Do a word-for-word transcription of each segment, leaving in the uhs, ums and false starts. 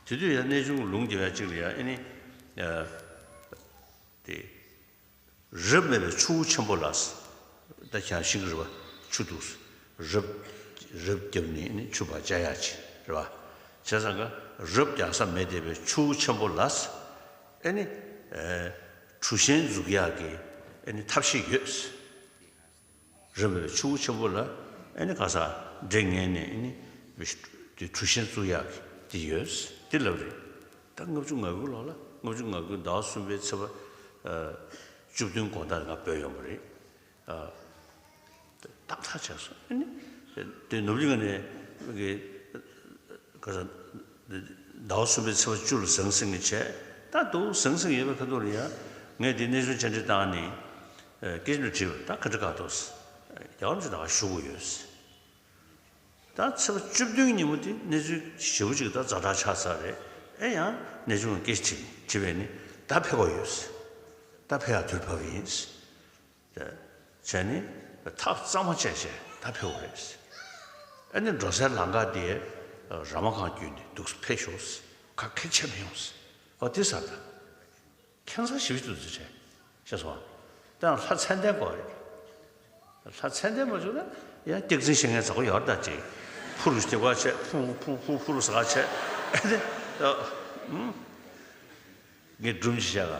དེ་དུས་ཡང་གནས་ཆུང་ལུང་རྒྱབ་ཡ་གཅིག་ལ་ཡང་ཨེ་ནི། དེ། རབ་མེད་པའི་ཆུ་བོ་ཆེན་པོ་ལ། ད་ཁྱེད་ཤིང་གི་རི་བ་ཆུ་འདུག་རབ། རབ་བརྒྱབ་ནས་ནི་ཆུ་བར་བཅད་ཡག་ཅིག་རེད་བ། བྱས་ཙང་ཀ་རབ་རྒྱག་ས་མེད་བསྡད་པའི་ཆུ་བོ་ཆེན་པོ་ལ། ཨེ་ནི། གྲུ་ཤན་འཛུགས་ཡག་གི་ཨེ་ནི་ཐབས་ཤེས་ཡོད། རབ་མེད་པའི་ཆུ་བོ་ཆེན་པོ་ལ་ཨེ་ནི་ག་ས་འདྲེ་ངན་ནས་ཨེ་ནི་དེ་གྲུ་ཤན་བཙུགས་ཡག་གི་དེ་ཡོད། དེ་ལབ་རེད། ད་ལྔ་བཅུ་ང་དགུ་ལོ་ལ་ལྔ་བཅུ་ང་དགུ་ཟླ་བ་གསུམ་པའི་ཚེས་པ་བཅུ་བདུན་དགོང་དག་ང་བོད་ཡོང་བ་རེད། ཏག་ཏག་བྱས་སོང་ཨེ་ནི། དེ་ནུབ་གླིང་ནས་གི་ག་ས་ཟླ་བ་གསུམ་པའི་ཚེས་པ་བཅུ་ལ་ཟང་ཟིང་གི་བྱས། ད་འདུག་ཟང་ཟིང་ཡོད་པའི་ཁ་ཐུག་ལ་ཡ། ངས་དེ་གནས་ཚུལ་བཅར་འདྲི་བཏང་ནས་སྐད་ཆ་འདྲ་དྲིས་པ་ད་ག་འདྲ་ག་འདུག་ཟེར། རྒྱལ་བ་རིན་པོ་ཆེ་ད་ག་བཞུགས་ཡོད་ཟེར། ད་ཚེས་པ་བཅུ་བདུན་ཉིན་མོ་དེ་གནས་ཚུལ་ཞེ་པོ་ཅིག་ད་ཛ་དྲག་ཆགས་ཚར་རེད། ཨེ་ཡང་གནས་ཆུང་ལ་སྐད་ཆ་དྲིས་དྲིས་པས་ནི་ད་ཕེབས་དགོས་ཡོད་ཟེར། ད་ཕེབས་ཡག་དུས་བབས་ཡིན་ཟེར། བྱས་ནས་ཐག་གཙང་མ་བཅད་བྱས་ད་ཕེབས་དགོས་རེད་ཟེར། ཨ་ནི་འགྲོ་སའི་ལམ་ཁ་དེ་ར་མ་ཁང་བརྒྱུད་ནས་འདུག་ཕེབས་ཤོག་ཟེར། ག་གེ་བྱས་མི་ཡོང་ཟེར། ཨོ་དེ་ཟེར་ད། ཁྱད་མཚར་ཞེ་པོ་ཅིག་འདུག་ཟེར་བྱས། ཤེས་སོང་ང་། ད་ལྷ་མཚན་ལྡན་དགོས་རེད། ལྷ་མཚན་ལྡན་མ་བྱུང་ན་ཡང་སྐྱག་རྫུན་བཤད་མཁན་ཚ་པོ་ཡོད་རེད་ད་ཅིག་ཕུ་རུ་ཞིག་དེ་བ་བྱས་ཕུ་ཕུ་ཕུ་ཕུ་རུ་ཟ་ག་བྱས་ཨེ་ནི། ངས་སྒྲུང་ཅིག་བཤད་ལ།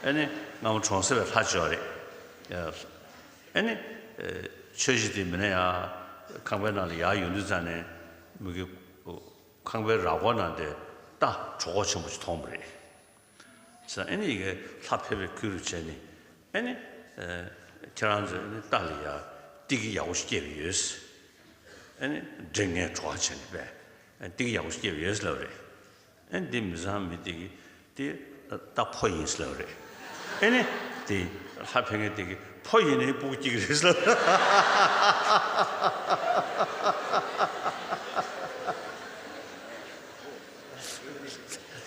ཨེ་ནི་སྔ་མོ་གྲོང་གསེབ་པའི་ལྷ་ཅིག་ཡོད་རེད། ཨེ་ནི། ཆོས་གཞིས་དེ་མིན་ན་ཡང་ཁང་པའི་ནང་ལ་ཡར་ཡོང་དུས་ཙང་ནས་མི་གི་ཁང་པའི་ར་སྐོར་ནང་དེ་རྟ་གྲོད་ཁོག་ཆེན་པོ་ཅིག་མཐོང་བ་རེད། ས་ཨེ་ནི་ཡི་གེ་ལྷ་ཕེབས་པའི་ཁུལ་རུ་བྱས་ནས་ཨེ་ནི། ཁྱེད་རང་ཚོས་ཨེ་ནི་རྟ་ལ་ཡ་ཏི་གི་ཡག་པོ་ཞིག་སྐྱེས་པ་ཡོད། ཨེ་ནི་འདྲེ་ངན་གྲོགས་བྱས་ནས་པས་ཏི་གི་ཡག་པོ་ཞིག་སྐྱེས་པ་ཡོད་ལབ་རེད། ཨེ་འདི་མི་བཟང་མི་དེ་གི་དེ་རྟ་ཕོ་ཡིན་ཟེར་ལབ་རེད། ཨེ་ནི་དེ་ལྷ་ཕེབས་མཁན་དེ་གི་ཕོ་ཡིན་ནའི་སྤུ་གུ་སྐྱེ་གི་རེད་ཟེར་ལབ།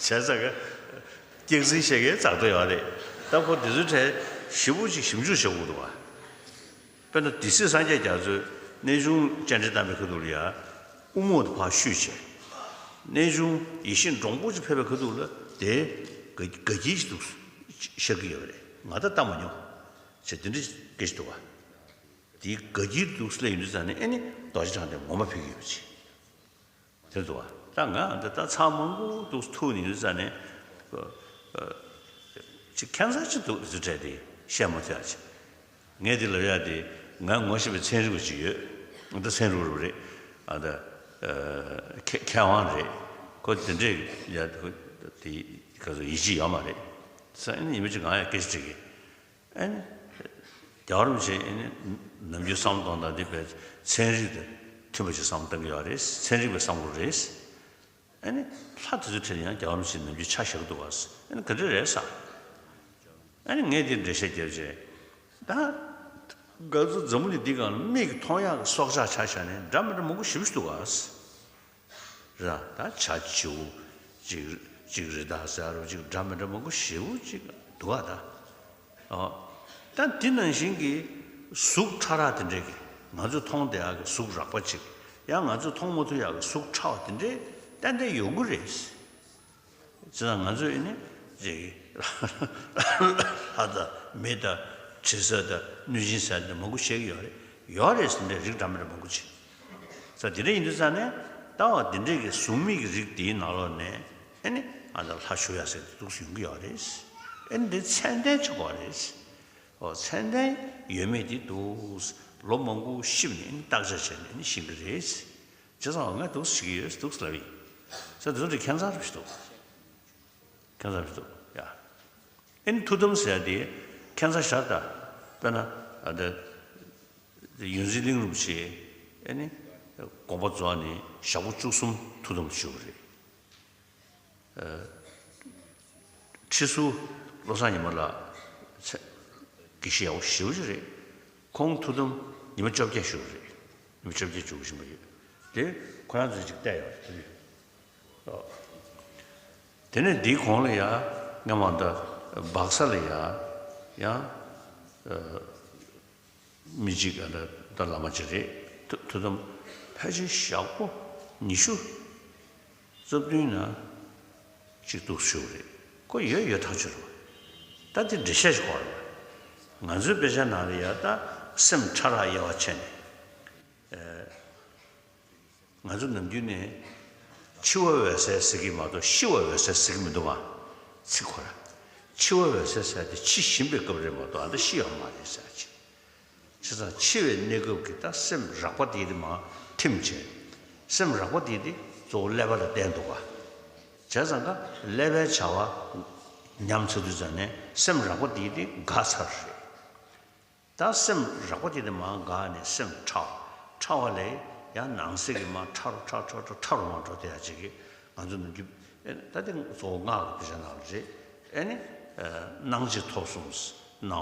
བྱས་ཙང་ག་སྐྱག་རྫུན་བཤད་མཁན་ཙག་ཏོ་ཡོད་རེད། ད་ཁོ་འདི་ཚོའི་གྲས་ཞེ་པོ་ཅིག་ཞིབ་འཇུག་བྱེད་དགོས་འདུག་བ། དཔེར་ན་སྡེ་སྲིད་སངས་རྒྱས་རྒྱ་མཚོས་གནས་ཆུང་སྤྱན་འདྲེན་བཏང་པའི་ཁ་ཐུག་ལ་ཡ། དབུ་རྨོག་ཏུ་ཕར་བཤུས་བྱས། གནས་ཆུང་ཡིད་བཞིན་འབྲོང་པོ་ཅིག་ཕེབས་པའི་ཁ་ཐུག་ལ་དེ་དགའ་དགའ་སྐྱིད་ཅིག་འདུག་ཤར་གྱི་ཡོད་རེད། ང་ད་ལྟ་མ་མྱོང་། བྱས་དེ་འདྲ་སྐད་ཆ་འདུག་བ། དེའི་དགའ་སྐྱིད་འདུག་སླེབས་ཡོང་དུས་ཙང་ནས་ཨེ་ནི་རྡོ་རྗེ་འཆང་དེ་ངོ་མ་ཕེབས་ཀྱི་ཡོད་པ་ཅིག་དེར་འདུག་བ། ད་ང་འདི་ད་ཚང་མང་པོ་འདུག་ཐུག་ནས་ཡོད་ཙང་ནས། ཅིག་ཁྱད་མཚར་ཅིག་འདུག་འདི་ཚོ་གྲས་དེ་བཤད་མ་ཐུབ་ཡ་ཅིག་ངས་འདི་ལབ་ཡ་དེ་ང་ངོ་ཤེས་པའི་ཚན་རིག་པ་ཅིག་ཡོད། ད་ཚན་རིག་པ་རེད། ཨ་ད་མཁས་མཁས་དབང་རེད། ཁོ་དེ་འདྲས་ཡ་དེ་ག་ཚོད་ཡིད་ཆེས་ཡོད་མ་རེད། ས་ཨེ་ནི་ཡིན་པ་ཅིག་ང་ཡ་སྐད་ཆ་དྲིས་གི་ཨེ་ནི། རྒྱལ་བ་རིན་པོ་ཆེ་ཨེ་ནི་ནམ་རྒྱུན་བསམ་བློ་གཏོང་སྟངས་འདི་བས་ཚན་རིག་དང་མཐུན་པ་ཞིག་བསམ་བློ་གཏོང་གི་ཡོད་རེད། ཚན་རིག་པའི་བསམ་བློ་རེད། ཨེ་ནི་ལྷ་དེ་ཚོའི་གྲས་ཡང་རྒྱལ་བ་རིན་པོ་ཆེ་ནམ་རྒྱུན་ཆ་བཞག་གི་འདུག་ག་ཨེ་ནི་ག་འདྲ་རེད་ས། ཨེ་ནི་ངས་འདི་འགྲེལ་བཤད་བརྒྱབ་རྗེས། ད། ག་ཚོད་འཛམ་བུ་གླིང་འདི་སྒང་ལ་མིག་གིས་མཐོང་ཡག་གི་སྲོག་ཆགས་ཆ་བཞག་ནས་འདྲ་མི་འདྲ་མང་པོ་ཞེ་པོ་ཞིག་འདུག་ག་རེད། ད་བྱ་བྱིའུ་གཅིག་གཅིག་རི་དྭགས་ཟེར་རོ་གཅིག་འདྲ་མི་འདྲ་མང་པོ་ཞེ་པོ་གཅིག་འདུག་ག་ད། ཨོ། ད་འདི་ནང་བཞིན་གྱི་གཟུགས་ཕྲ་རགས་དེ་འདྲས་ཀྱི་ང་ཚོས་མཐོང་བསྡད་ཡག་གི་གཟུགས་རགས་པ་གཅིག་ཡང་ང་ཚོས་མཐོང་མ་ཐུབ་ཡག་གི་གཟུགས་ཕྲ་བ་དེ་འདྲས་ཏན་ཏན་ཡོང་གི་རེད། བྱས་ཙང་ང་ཚོས་ཨེ་ནི་ཅིག་ལྷ་དང་མི་དང་དྲི་ཟ་དང་གནོད་སྦྱིན་ཟ་དེ་མང་པོ་བཤད་ཀྱི་ཡོད་རེད། ཡོད་རེད་ཟེར་འདྲ་རིགས་འདྲ་མི་འདྲ་མང་པོ་ཅིག་ས་དེ་འདྲ་ཡིན་དུས་ཙང་ནས་ལྟ་བ་འདི་འདྲས་ཀྱི་གཟུགས་མེད་ཀྱི་རིགས་དེའི་ནང་ལོགས་ནས་ཨེ་ནི་ང་ཚོ་ལྷ་བཞུགས་ཡ་ཟེར་དེ་འདུག་སེ་ཡོང་གི་ཡོད་རེད། ཨེ་ནི་འདི་ཚད་ལྡན་ཆགས་པ་རེད། ཨོ་ཚད་ལྡན་ཡོད་མེད་དེ་འདུག་ལོ་མང་པོ་གཤིབས་ནས་ཨེ་ནི་བརྟག་དཔྱད་བྱས་ནས་ཨེ་ནི་ཤེས་ཀྱི་རེད། བྱས་ཙང་ང་འདུག་སེ་བྱེད་ཀྱི་ཡོད་འདུག་སེ་ལབ་ཡིན། ས་དེ་ཚོ་འདི་ཁྱད་མཚར་རེད་འདུག་ཁྱད་མཚར་རེད་འདུག་ཡ། ཨེ་ནི་ཐུགས་དམ་ཟེར་ཡ་དེ་ཁྱད་མཚར་ཤར་ད། དཔེར་ན་ཨ་ད་ཡོངས་འཛིན་གླིང་རིན་པོ་ཆེ་ཨེ་ནི་དགོངས་པ་རྫོགས་ནས་ཞག་པོ་བཅུ་གསུམ་ཐུགས་དམ་བཞུགས་པ་རེད། ཨ་ཁྲི་ཟུར་བློ་བཟང་ཉི་མ་ལགས་ཚེ་དགེ་བཤེས་ཡག་པོ་ཞེ་པོ་ཅིག་རེད། ཁོང་ཐུགས་དམ་ཉི་མ་བཅོ་བརྒྱད་བཞུགས་པ་རེད། ཉི་མ་བཅོ་བརྒྱད་བཞུགས་བཞིན་པ་ཡོད། དེ་ཁོ་རང་ཚོས་ཅིག་བལྟས་ཡོད་རེད། དེ་ནས་འདིའི་གོང་ལ་ཡ་སྔ་མ་ད་སྦག་ས་ལ་ཡ་ཡང་མི་གཅིག་ད་ད་བླ་མ་ཅིག་རེད། ཐུ་ཐུགས་དམ་ཕལ་ཆེར་ཞག་པོ་ཉི་ཤུ་རྩ་བདུན་ན་ ཅིག་འདུག་ཞུ་གི་རེད། ཁོ་ཡོད་ཡོད་ཐག་ཆོད་རེད་བ། ད་དེ་འགྲེལ་བཤད་ཅིག་དགོས་རེད་བ། ང་ཚོའི་དཔེ་ཆ་ནང་ལ་ཡ་ད་སེམས་ཕྲ་རགས་དབྱེ་བ་ཕྱེ་ནས། ང་ཚོ་ནམ་རྒྱུན་ནས་འཆི་བ་འོད་གསལ་ཟེར་གྱི་མ་གཏོགས་ཤི་བ་འོད་གསལ་ཟེར་གྱི་མི་འདུག་ག་ཚིག་ཁོ་ར། འཆི་བ་འོད་གསལ་ཟེར་དེ་འཆི་བཞིན་པའི་སྐབས་རེད་མ་གཏོགས་ཨ་ད་ཤི་ཡོད་མ་རེད་ཟེར་ཅིག་བྱས་ཙང་འཆི་བའི་གནས་སྐབས་ཀྱི་ད་སེམས་རགས་པ་དེ་དེ་མར་ཐིམ་བྱས། སེམས་རགས་པ་དེ་དེ་གཙོ་བོ་ཀླད་པ་ལ་བརྟེན་འདུག་ག་བྱས་ཙང་ཀ་ཀླད་པའི་བྱ་བ་ཉམས་ཚར་དུས་ཙམ་ནས་སེམས་རགས་པ་དེ་དེ་འགག་ཚར་རེད། ད་སེམས་རགས་པ་དེ་དེ་མར་འགག་ནས་སེམས་ཕྲ་བ། ཕྲ་བ་ལས་ཡང་ནང་གསེས་ཀྱི་མར་ཕྲ་རུ་ཕྲ་ཕྲ་ཕྲ་ཕྲ་རུ་མར་འགྲོ་བསྡད་ཡ་ཅིག་གི་ང་ཚོ་ནམ་རྒྱུན་ཨེ་ད་དེ་གཙོ་བོ་སྔགས་ཀྱི་དཔེ་ཆ་ནང་ལ་རེད། ཨེ་ནི་སྣང་མཆེད་ཐོབ་གསུམ། སྣང་བ།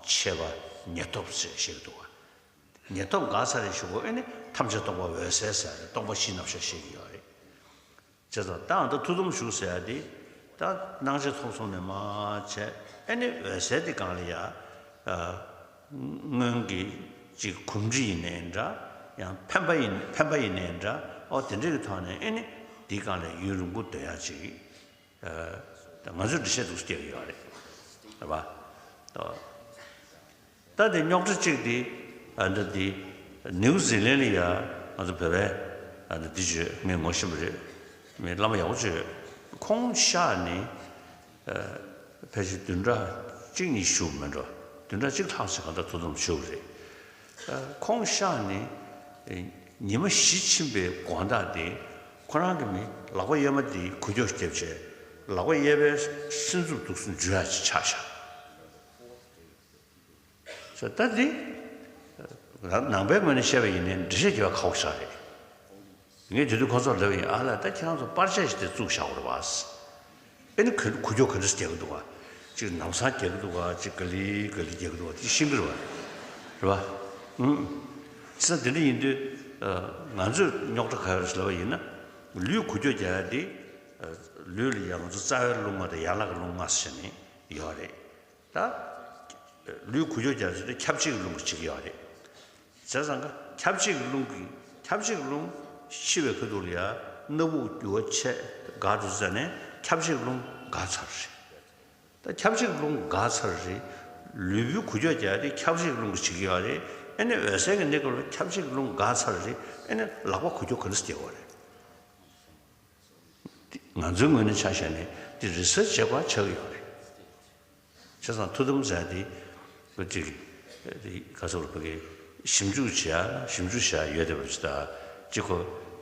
མཆེད་པ། ཉེར་ཐོབ་ཟེར་བཤད་ཀྱི་འདུག་བ། ཉེར་ཐོབ་འགག་ཚར་རེད་ཞུ་གོ་ཨེ་ནི་ཐམས་ཅད་སྟོང་པ་འོད་གསལ་ཟེར་རེད། སྟོང་པ་བཞི་རྣམ་གཞག་བཤད་ཀྱི་ཡོད་རེད། བྱས་ཙང་ད་ཨ་ད་ཐུགས་དམ་བཞུགས་ཟེར་ཡ་དེ། ད་སྣང་མཆེད་ཐོབ་གསུམ་ནས་མར་བྱས་ཨེ་ནི་འོད་གསལ་དེ་སྒང་ལ་ཡ། ཨ། སྔོན་གྱི་ཅིག་གོམས་འདྲིས་ཡིན་ནའི་འདྲ། ཡང་འཕེན་པ་ཡིན་འཕེན་པ་ཡིན་ནའི་འདྲ། ཨོ་དེ་འདྲ་གི་ཐོག་ནས་ཨེ་ནི་དེའི་སྒང་ལ་ཡུན་རིང་པོ་སྡོད་ཡ་ཅིག་ཨ། ང་ཚོས་འགྲེལ་བཤད་འདུག་སེ་རྒྱག་གི་ཡོད་རེད། རེད་པ། ཨོ། ད་དེ་རྙོག་དྲ་གཅིག་དེ། ཨ་འདྲ་དེ། ནིའུ་ཛི་ལན་ལ་ཡ་ང་ཚོ་བོད་པའི། ཨ་འདྲ་དེ་བརྗོད་ངས་ངོ་ཤེས་པ་རེད། མི་བླ་མ་ཡག་པོ་བརྗོད། ཁོང་ཤག་ནི། ཨ། ཕལ་ཆེར་བདུན་ཕྲག་གཅིག་གཉིས་བཞུགས་མེད་འགྲོ། བདུན་ཕྲག་གཅིག་ལྷག་ཙམ་གང་ལྟར་ཐུགས་དམ་བཞུགས་རེད། ཨ། ཁོང་ཤག་ནི། ཨེ། ཉི་མ་བཞི་ཕྱིན་པའི་དགོང་དག་དེ། ཁོ་རང་གི་མི་ལག་པ་གཡས་མ་དེ་འགུལ་སྐྱོད་བརྒྱབ་བྱས། ལག་པ་གཡས་པའི་སྲིན་མཛུབ་འདུག་སེ་འཇུ་ཡ་ཅིག་ཆགས་ཤག་ཟེར། ད་འདི་ནང་པའི་ངོས་ནས་བཤད་པ་ཡིན་ནའི་འགྲེལ་བཤད་རྒྱག་པ་ཁག་པོ་ཞིག་རེད། ངས་དེ་དུས་ཁོ་ཚོར་ལབ་ཡིན། ཨ་ལ་ད་ཁྱེད་རང་ཚོ་པར་ཆས་ཤིག་དེ་བཙུགས་བཞག་དགོས་རེད་པ། ཨེ་ནི་གུ་གུ་སྐྱོག་ག་འདྲ་རྒྱག་གི་འདུག་ག་ཅིག་ནམ་སང་རྒྱག་གི་འདུག་ག་ཅིག་ག་ལེ་ག་ལེ་རྒྱག་གི་འདུག་ག་དེ་ཤེས་ཀྱི་རེད་པ། རེད་པ། ཨུམ། ས་དེ་འདྲ་ཡིན་དུས། ཨ། ང་ཚོས་རྙོག་དྲ་ག་རེ་ལབ་པ་ཡིན་ན། ལུས་འགུལ་སྐྱོད་རྒྱག་ཡ་དེ། ཨ། ལུས་ལ་ཡ་ང་ཚོ་རྩ་བའི་རླུང་ལྔ་དང་ཡན་ལག་གི་རླུང་ལྔ་ཟེར་ནས་ཡོད་རེད། ད་ལུས་འགུལ་སྐྱོད་རྒྱག་ཚུལ་དེ་ཁྱབ་བྱེད་ཀྱི་རླུང་གིས་བྱེད་ཀྱི་ཡོད་རེད། བྱས་ཙང་ཀ་ཁྱབ་བྱེད་ཀྱི་རླུང་གིས་ཁྱབ་བྱེད་ཀྱི་རླུང་འཆི་བའི་ཁ་ཐུག་ལ་ཡ་སྣ་བུག་རྒྱུ་བ་ཆད་འགག་འགྲོ་ཟེར་ནས་ཁྱབ་བྱེད་ཀྱི་རླུང་འགག་ཚར་རེད། ད་ཁྱབ་བྱེད་ཀྱི་རླུང་འགག་ཚར་རེད། ལུས་པོའི་འགུལ་སྐྱོད་རྒྱག་དེ་ཁྱབ་བྱེད་ཀྱི་རླུང་གིས་བྱེད་ཀྱི་ཡོད་རེད། ཨེ་ནི་འོད་གསལ་གྱི་གནས་སྐབས་ལ་ཁྱབ་བྱེད་ཀྱི་རླུང་འགག་ཚར་རེད། ཨེ་ནི་ལག་པ་འགུལ་སྐྱོད་ག་འདྲ་སེ་རྒྱག་དགོས་རེད། ང་ཚོའི་ངོས་ནས་ཆ་བཞག་ནས་འདི་རི་སར་ཆི་བྱེད་དགོས་ཆགས་ཀྱི་ཡོད་རེད། བྱས་ཙང་ཐུགས་དམ་ཟེར་ཡ་དེ། ཅིག་ག་ཚོད་ལ་ཕ་གི་ཞིབ་འཇུག་བྱེད་ཡ་ཞིབ་འཇུག་བྱེད་ཡ་ཡོད་བསྡད་པ་ཅིག་ད་ཅིག་གོ་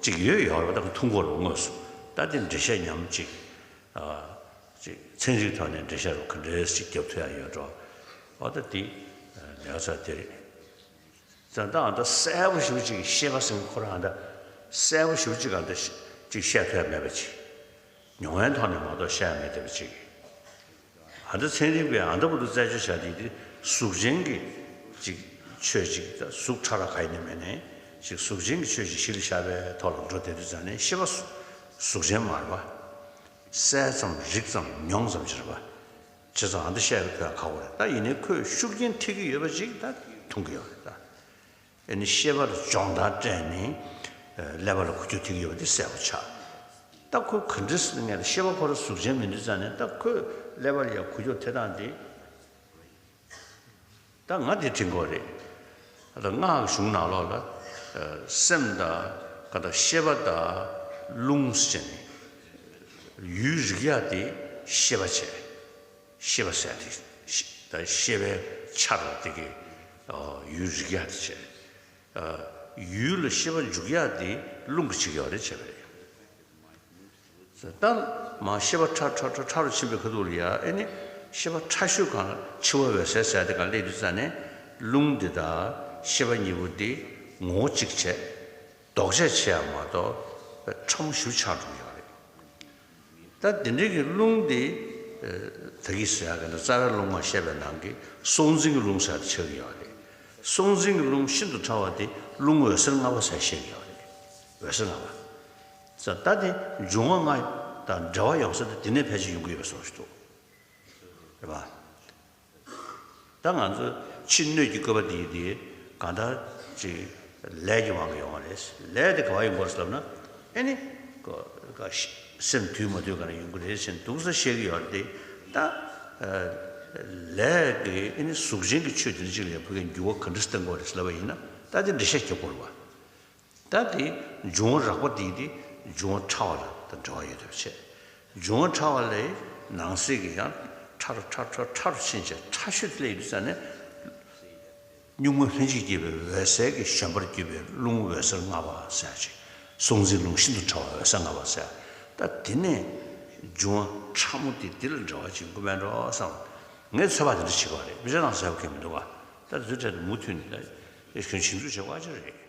ཅིག་ཡོད་ཡོད་རེད་པ། ད་ཐུང་གོ་ལ་དངོས་སུ་ད་དེ་འགྲེལ་བཤད་ཉམས་ཅིག་ཨ། ཅིག་ཚན་རིག་ཐོག་ནས་འགྲེལ་བཤད་རོགས་ག་འདྲས་ཅིག་རྒྱབ་ཐུབ་ཡ་ཡོད་འགྲོ། འོ་ད་དེ་ལས་ཀ་ཚར་དེ་རེད། ད་ལྟ་ཨ་ད་གསལ་པོ་ཞེ་པོ་ཅིག་ཤེས་པ་ཟེར་མཁན་ཁོ་རང་ཨ་ད་གསལ་པོ་ཞེ་པོ་ཅིག་ཨ་ད་ཅིག་བཤད་ཐུབ་ཡ་མེད་པ་ཅིག་མྱོང་བའི་ཐོག་ནས་མ་གཏོགས་བཤད་ཡ་མེད་བསྡད་པ་ཅིག་ཨ་ད་ཚན་རིག་པས་ཨ་ད་བར་དུ་རྩད་གཅོད་བྱ་དེ་དེ་གཟུགས་ཅན་གྱི་ཅིག་ཆོས་ཅིག་ད་གཟུགས་ཕྲ་རགས་ག་ཡིན་ནའི་མེད་ནའི་ཅིག་གཟུགས་ཅན་གྱི་ཆོས་ཅིག་གཞི་ལ་བཞག་པའི་ཐོག་ལ་འགྲོ་བསྡད་དུས་ཙང་ནས་ཤེས་པ་གཟུགས་ཅན་མ་རེད་པ། གསལ་ཙམ་རིག་ཙམ་མྱོང་ཙམ་ཅིག་རེད་པ། བྱས་ཙང་ཨ་ད་བཤད་པའི་ཁོ་ཡང་ཁག་པོ་རེད། ད་ཡིན་ནའི་ཁོས་ཤུགས་རྐྱེན་ཐེབས་ཀྱི་ཡོད་པ་ཅིག་ད་མཐོང་གི་ཡོད་རེད་ད། ཨེ་ནི་ཤེས་པ་ལ་སྦྱོང་བརྡར་སྤྲད་ནས་ཀླད་པ་ལ་འགུལ་སྐྱོད་ཐེབས་ཀྱི་ཡོད་པ་དེ་གསལ་པོ་ཆགས། ད་ཁོས་ག་འདྲ་ཟེར་ན་ཤེས་པ་ཁོ་རང་གཟུགས་ཅན་མིན་དུས་ཙང་ནས་ད་ཁོས་ཀླད་པ་ལ་ཡང་འགུལ་སྐྱོད་ཐེབས་སྟངས་དེ། ད་ང་དེ་དྲན་གྱི་ཡོད་རེད། ད་སྔགས་ཀྱི་གཞུང་ནང་ལོགས་ལ་སེམས་དང་ག་དང་ཤེས་པ་དང་རླུང་ཟེར་ནས་ཡུལ་རིག་ཡ་དེ་ཤེས་པ་བྱས། ཤེས་པ་ཟེར་ཡ་དེ་ཤེ- ད་ཤེས་པའི་ཆ་དང་དེ་གི་ཨ་ཡུལ་རིག་ཡ་དེ་བྱས། ཨ་ཡུལ་ལ་ཤེས་པ་འཇུག་ཡ་དེ་རླུང་གིས་བྱེད་ཀྱི་ཡོད་རེད་བྱས་པ་རེད། ད་མ་ཤེས་པ་ཕྲ་ཕྲ་ཕྲ་ཕྲ་རུ་ཕྱིན་པའི་ཁ་ཐུག་ལ་ཡ་ཨེ་ནི་ཤེས་པ་ཕྲ་ཤོས་སྒང་ལ་འཆི་བ་འོད་གསལ་ཟེར་ཡ་དེ་སྒང་སླེབས་དུས་ཙང་ནས་རླུང་འདི་དང་ཤེས་པ་གཉིས་པོ་འདི་ངོ་བོ་གཅིག་བྱས། ལྡོག་ཆས་བྱེད་ཡ་མ་གཏོགས་ཕྲ་མོ་ཞེ་པོ་ཆགས་འགྲོ་གི་ཡོད་རེད། ད་དེ་འདྲའི་གི་རླུང་དེ་ད་གིན་ཟེར་ཡ་གི་ན་རྩ་བའི་རླུང་ལྔ་བཤད་པའི་ནང་གི་སྲོག་འཛིན་གྱི་རླུང་ཟེར་ཡ་དེ་ཆགས་ཀྱི་ཡོད་རེད། སྲོག་འཛིན་གྱི་རླུང་ཤིན་ཏུ་ཕྲ་བ་དེ་རླུང་འོད་ཟེར་ལྔ་པ་ཟེར་བཤད་ཀྱི་ཡོད་རེད། འོད་ཟེར་ལྔ་པ། ད་དེ་འབྱུང་བ་ལྔ་དང་འབྲེལ་བ་ཡོད་ས་དེ་དེ་ནས་ཕལ་ཆེར་ཡོང་གི་ཡོད་པའི་བཟོ་ཞིག་འདུག་རེད་པ། ད་ང་ཚོ་ཕྱི་སྣོད་ཀྱི་བཀོད་པ་འདི་དེ་གང་ལྟར་ཅིག་ལས་ཀྱི་དབང་གིས་ཡོང་བ་རེད། ལས་དེ་ག་བ་ཡོང་དགོས་ཟེར་ལབ་ན་ཨེ་ནི་ཀ- ཀ- སེམས་དུལ་མ་དུལ་ག་ལ་ཡོང་གི་རེད་ཟེར་འདུག་ས་བཤད་ཀྱི་ཡོད་རེད་དེ། ད་ལས་ཀྱི་ཨེ་ནི་གཟུགས་ཅན་གྱི་ཆོས་དེ་འདྲ་ཅིག་ལ་ཡང་ཕ་གིའི་འགྱུར་བ་ག་འདྲ་སེ་གཏང་དགོས་རེད་ཟེར་ལབ་པ་ཡིན་ན། ད་དེ་འགྲེལ་བཤད་རྒྱབ་དགོས་རེད་བ། ད་དེ་འབྱུང་བ་རགས་པ་དེ་དེ་འབྱུང་བ་ཕྲ་བ་ལ་ད་འབྲེལ་བ་ཡོད་པ་བྱས། འབྱུང་བ་ཕྲ་བ་ལས་ནང་གསེས་ཀྱི་ཡང་ཕྲ་རུ་ཕྲ་རུ་ཕྲ་རུ་ཕྲ་རུ་ཕྱིན་བྱས་ཕྲ་ཤོས་དེ་ལ་ཡོད་དུས་ཙ་ནས། གཉུག་མ་ལྷན་ཅིག་སྐྱེས་པའི་འོད་གསལ་གྱི་བཞེན་པར་གྱུར་པའི་རླུང་འོད་ཟེར་ལྔ་པ་ཟེར་ཡ་ཅིག། སྲོག་འཛིན་རླུང་ཤིན་ཏུ་ཕྲ་བ་འོད་གསལ་ལྔ་པ་ཟེར་ཡ། ད་དེ་ནས་འབྱུང་བ་ཕྲ་མོ་དེ་འདི་ལ་འབྲེལ་བ་བྱེད་དགོས་མེད་འགྲོ་བསམ། ངས་ཚོད་དཔག་དེ་འདྲ་བྱེད་ཀྱི་ཡོད་རེད། དཔེ་ཆ་ནང་གསལ་པོ་གང་མི་འདུག་ག། ད་དེ་ཚོའི་གྲས་དེ་མུ་མཐུད་ནས་ད་ཁྱོད་ཞིབ་འཇུག་བྱེད་དགོས་ཨ་ཅིག་རེད།